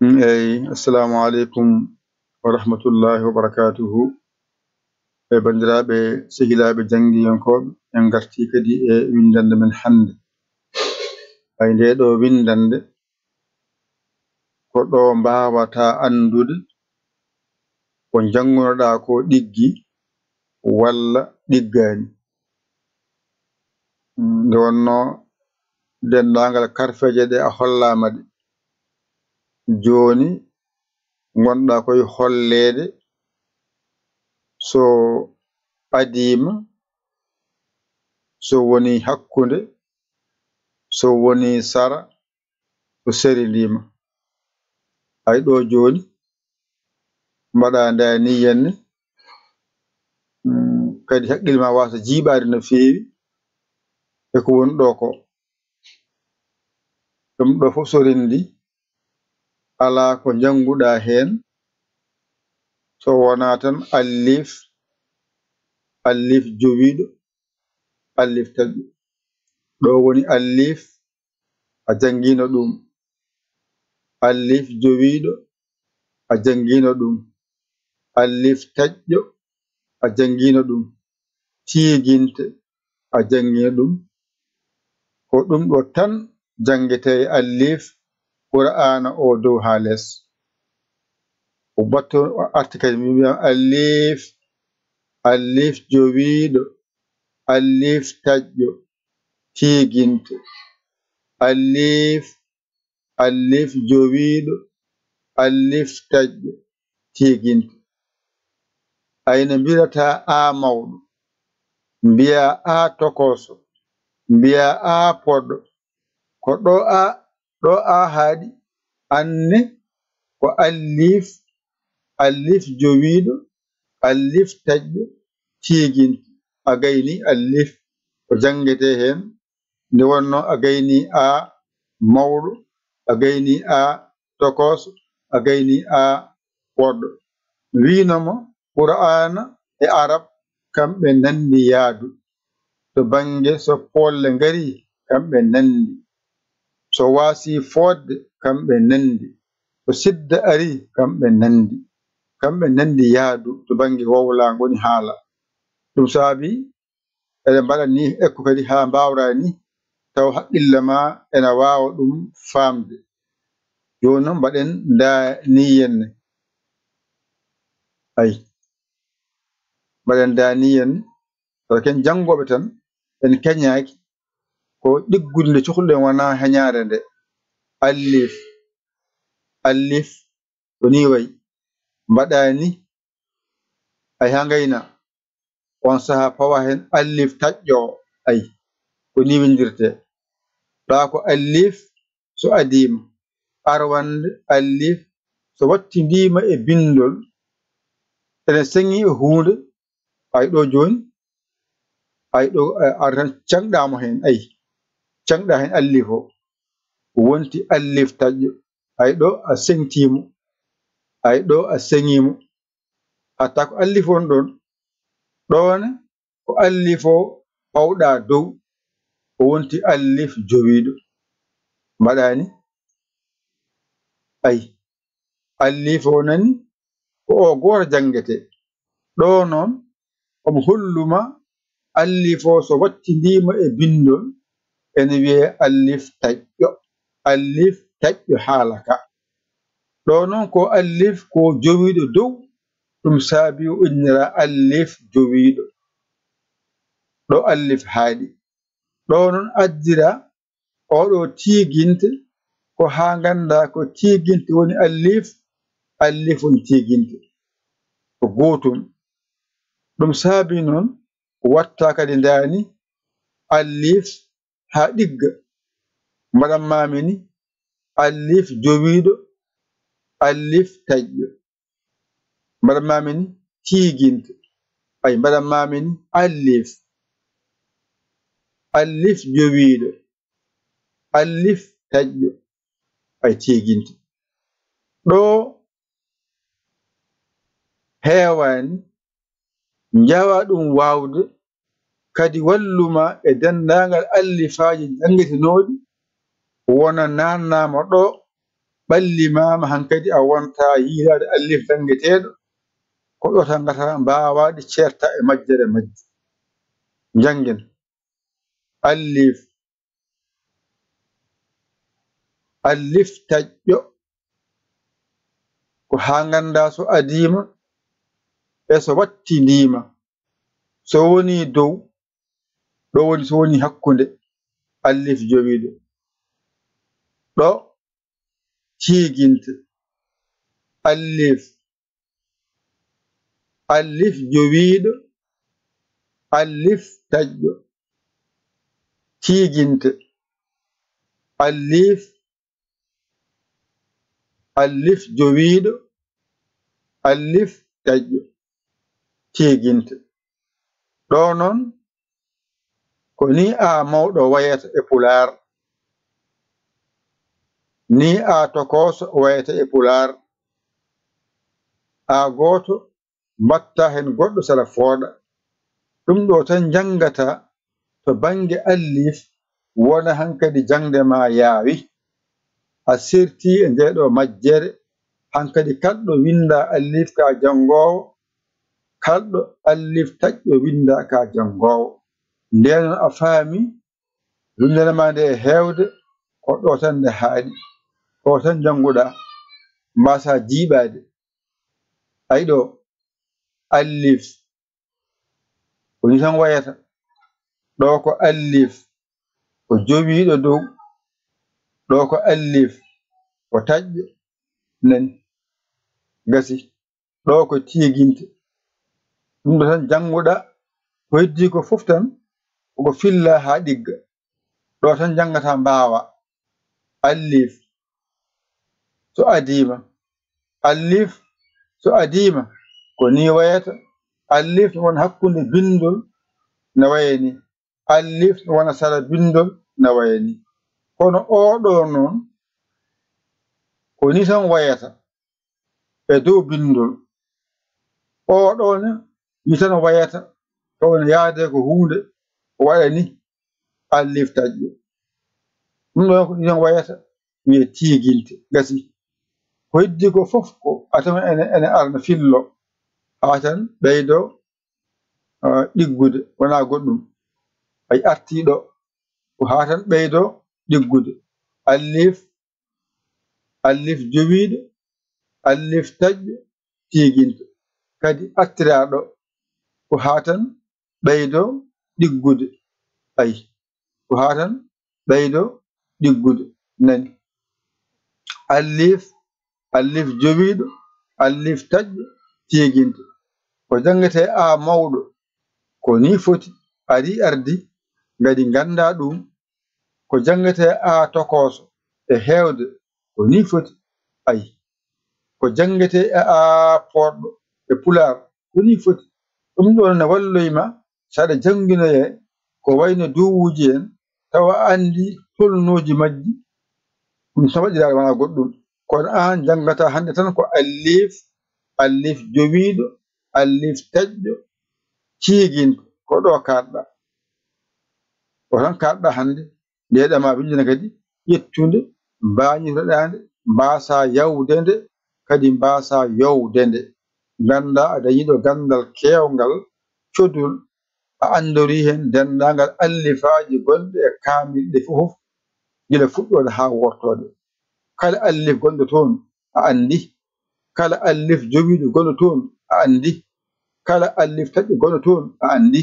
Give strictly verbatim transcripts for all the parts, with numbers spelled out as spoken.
Mm, eyi, assalamu aleykum wa rahmatullahi wa barakatuhu. E banndiraaɓe, sehilaaɓe janngiyankooɓe, en ngartii kadi e winndannde men hannde. Ay, ndee ɗoo winndannde, ko ɗo mbaawataa anndude ko njanngunoɗaa ko ɗiggi walla ɗiggaani. Mm, nde wonnoo denndaangal karfeeje ɗe a hollaama ɗe. Jooni ngonɗaa koye holleede so adiima, so woni hakkunde, so woni sara, so serindiima. Ay ɗo jooni, mbaɗa ndaa nii henne, mm, kadi haqqille ma waasa jiiɓaade no feewi e ko woni ɗo ko. Ɗum ɗo fof so renndi, alaa ko njannguɗaa heen so wonaa tan allif, allif jowiiɗo, allif taƴƴo. Ɗo woni allif, a janngiino ɗum. Allif jowiiɗo, a janngiino ɗum. Allif taƴƴo, a janngiino ɗum. Tiiginte, a janngiino ɗum. Ko ɗum ɗo tan janngete e allif Qur'aana o dow haa les. O batto o arti kadi mi wiya allif, allif jowiiɗo, allif taƴƴo, tiiginte. Allif, allif jowiiɗo, allif taƴƴo, tiiginte. Ayna mbirataa a mawɗo, mbiyaa a tokooso, mbiyaa a podɗo. Ko ɗo a, ɗo a haaɗi, anne ko allif, allif jowiiɗo, allif taƴƴo, tiiginte. A gayni allif ko janngetee heen. Nde wonnoo a gayni a mawɗo, a gayni a tokooso, a gayni a woɗɗo. Wiino mo Qur'aana e Arab kamɓe nanndi yaadu. To bannge so poolle ngari kamɓe nanndi. So waasi fooɗde kamɓe nanndi. So sidda ari kamɓe nanndi. Kamɓe nanndi yaadu to bannge wowlaango woni haala. Ɗum saabi eɗen mbaɗa ni ekko kadi haa mbaawra ni taw haqqille ma ena waawa ɗum faamde. Jooni noon mbaɗen ndaa ni henne. Ay, mbaɗen ndaa ni henne. Tawa ken janngooɓe tan, en keñaaki ko ɗiggude nde cohluɗen wonaa heñaare nde. Allif, allif, ko ni wayi. Mbaɗa ni, ay haa ngayna. On sahaa pawa heen allif taƴƴo o. Ay, ko ni winndirtee. Ɗa ko allif so adiima. Arwannde allif so wattindiima e binndol, ene seŋi e huunde. Ay ɗo jooni, ay ɗo, eh, ar tan caŋɗaa mo heen. Ay, caŋɗaa heen allif o. Wonti allif taƴƴo. Ay ɗo a seŋtii mo. Ay ɗo a seŋii mo. Hatta ko allif won ɗoon. Ɗoon ko allif o pawɗaa dow, o wonti allif jowiiɗo. Mbaɗa ni? Ay, allif o nani ko o gooto janngetee. Ɗo noon, omo hollu ma allif o so wattindiima e binndol, ene wiyee allif taƴƴo. Allif taƴƴo haala ka. Ɗo noon ko allif ko jowiiɗo dow, ɗum saabi o innira allif jowiiɗo. Ɗo allif haaɗi. Ɗo noon addira oɗo tiiginte, ko haa ngannda ko tiiginte woni allif, allif woni tiiginte. Ko gootum. Ɗum saabi noon watta kadi ndaani allif haa ɗigga. Mbaɗan maami ni allif jowiiɗo, allif taƴƴo. Mbaɗan maami ni tiiginte. Ay, mbaɗan maami ni allif. Allif jowiiɗo. Allif taƴƴo. Ay, tiiginte. Ɗo heewaani, njawa ɗum waawde, kadi wallu ma e denndaangal allifaaji janngetenooɗi, wona naannaama ɗo, ɓallimaama hankadi a wonta yiilaade allif janngeteeɗo, ko ɗo tan ngata mbaawaade ceerta e majjere majje. Njanngen. Allif. Allif taƴƴo. Ko haa ngannda so adiima e so wattindiima. So woni dow, ɗo woni so woni hakkunde, allif jowiiɗo. Ɗo tiiginte, allif, allif jowiiɗo, allif taƴƴo, tiiginte, allif, allif jowiiɗo, allif taƴƴo, tiiginte. Ɗo noon, ko ni a mawɗo wayata e pulaar, ni a tokooso wayata e pulaar, a gooto mbatta heen goɗɗo sara fooɗa. Ɗum ɗo tan njanngata to bannge allif, wona hankadi jaŋde ma yaawi. A serti e nde ɗo majjere, hankadi kalɗo winnda allif ka janngoowo, kalɗo allif taƴƴo winnda ka janngoowo. Ndeen a faami, winndere ma nde e heewde, ko ɗo tan nde haaɗi, ko tan njannguɗa, mbasa jiiɓaade. Ay ɗo, allif, ko ni tan wayata. Ɗo ko allif, ko jowiiɗo dow. Ɗo ko allif, ko taƴƴo. Nani? Gasi. Ɗo ko tiiginte. Ɗum ɗo tan jannguɗa, ko heddii ko fof tan, koko filla haa ɗigga. Ɗo tan njanngata mbaawa. Allif, so adiima. Allif, so adiima, ko ni wayata. Allif no wona hakkunde binndol, no waya ni. Allif no wona sara binndol, no waya ni. Kono oo ɗo noon, ko ni tan wayata e dow binndol. Oo ɗo ne, ni tan wayata, tawa ne yaade ko huunde, waɗa ni, allif taƴƴo. Ɗum ɗon ko ni tan wayata, wiyee tiiginte, gasi. Ko heddi ko fof ko a tawa ene, ene arna fillo, haa tan ɓeydo, ah, ɗiggude, wonaa goɗɗum. Ay artii ɗo, ko haa tan ɓeydo ɗiggude. Allif, allif jowiiɗo, allif taƴƴo, tiiginto. Kadi artiraa ɗo, ko haa tan ɓeydo ɗiggude. Ay, ko haa tan ɓeydo ɗiggude. Nani? Allif, allif jowiiɗo, allif taƴƴo, tiiginto. Ko janngetee a mawɗo, ko ni foti, ari ardi, ngadi ngannda ɗum. Ko janngetee a tokooso e heewde, ko ni foti. Ay, ko janngetee a poorɗo e pulaar, ko ni foti. Ɗum ɗoon ne walloy ma, saɗa jannginoyee ko wayno duwuuji en, tawa a anndi tolnooji majji. Ɗum tan waɗiraade, wonaa goɗɗum. Kono aan janngata hannde tan ko allif, allif jowiiɗo, allif taƴƴo, tiiginto, ko ɗo kaaɗɗa. Ko tan kaaɗɗa hannde, nde ɗama winndana kadi ƴettunde, mbaañitoɗaa nde, mbaasa yawde nde, kadi mbaasa yowde nde. Ngannda a dañiiɗo ganndal keewngal, codol, a anndorii heen denndaangal allifaaji gonɗi e kaamil ɗi fof, gila fuɗɗoode haa wortoode. Kala allif gonɗo toon, a anndi. Kala allif jowiiɗo gonɗo toon, a anndi. Kala allif taƴƴo gonɗo toon, a anndi.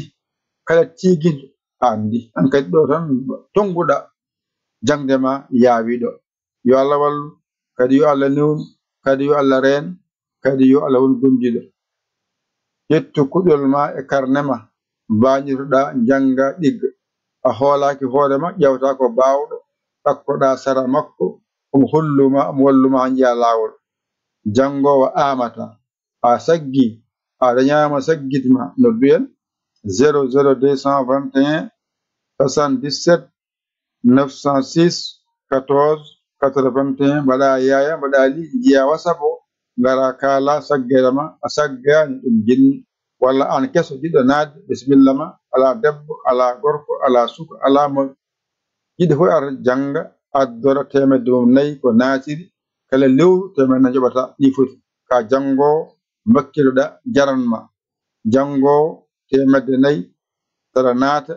Kala tiiginto, a anndi. Aan kadi ɗo tan tonnguɗa, jaŋde ma yaawi ɗo. Yo Allah wallu, kadi yo Allah newnu, kadi yo Allah reen, kadi yo Allah won gondiiɗo. Ƴettu kuɗol ma e karne ma, mbaañitoɗaa, njannga, ɗigga. A hoolaaki hoore ma, ƴeewta ko baawɗo, ɗakkoɗaa sara makko, omo hollu ma, omo wallu ma haa njiyaa laawol. Janngoowo aamata. A saggii, a dañaama saggit ma, noddu en zéro zéro deux cent vingt et un soixante-dix-sept neuf cent six quatorze quatre-vingt-un, mbaɗa yaaya, mbaɗa li, njiya WhatsApp o, ngara kaala saggere ma, a saggaani ɗum jinni, walla aan keso jiɗɗo naatde, bisimilla ma, alaa debbo, alaa gorko, alaa suka, alaa mo jiɗi fof ara jannga, addora teemedde mum nayi ko naatiri, Kala lewru teemedde nayi njoɓata, ni foti. Ka janngoowo, mbakkiloɗa jaran ma. Janngoowo teemedde nayi, tara naata,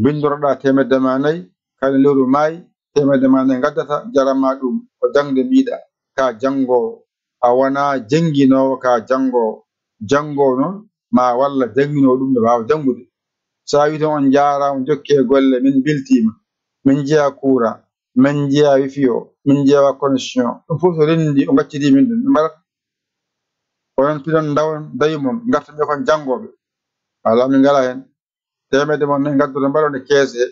binndoroɗa teemedde ma nayi. Kala lewru maayi, teemedde ma nayi ngaddata, jaran ma ɗum. Ko jaŋde mbiɗa ka janngoowo. A wona jannginoowo ka janngoowo. Janngoowo noon ma walla jannginoowo ɗum nde waawa janngude. So a wii tan on njaaraama, jokkee golle, min mbeltiima, min njeyaa kuuraa, min njeyaa wifi o, min njeyaa connexion, ɗum fof so renndii o ngaccidi min ɗum, min mbaɗata. Onon pinon ndawon dawi mon, ngarta mbiya kon janngooɓe. Alaa, min ngalaa heen. Teemedde mon nayi ngaddoto mbaɗon e keese,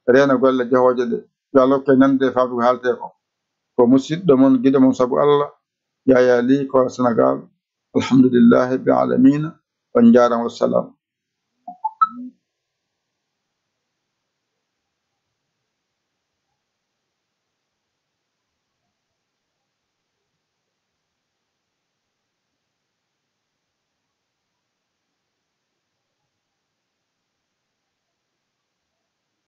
reena golle jahooje ɗe. Yo Allah hokke nande e faamde ko haaltee ko. Ko musidɗo mon, giɗo mon sabu Allah, Yaya Ly, Kola Senegal. Alhamdulillahi rabbil alamina. On njaaraama, wassalam.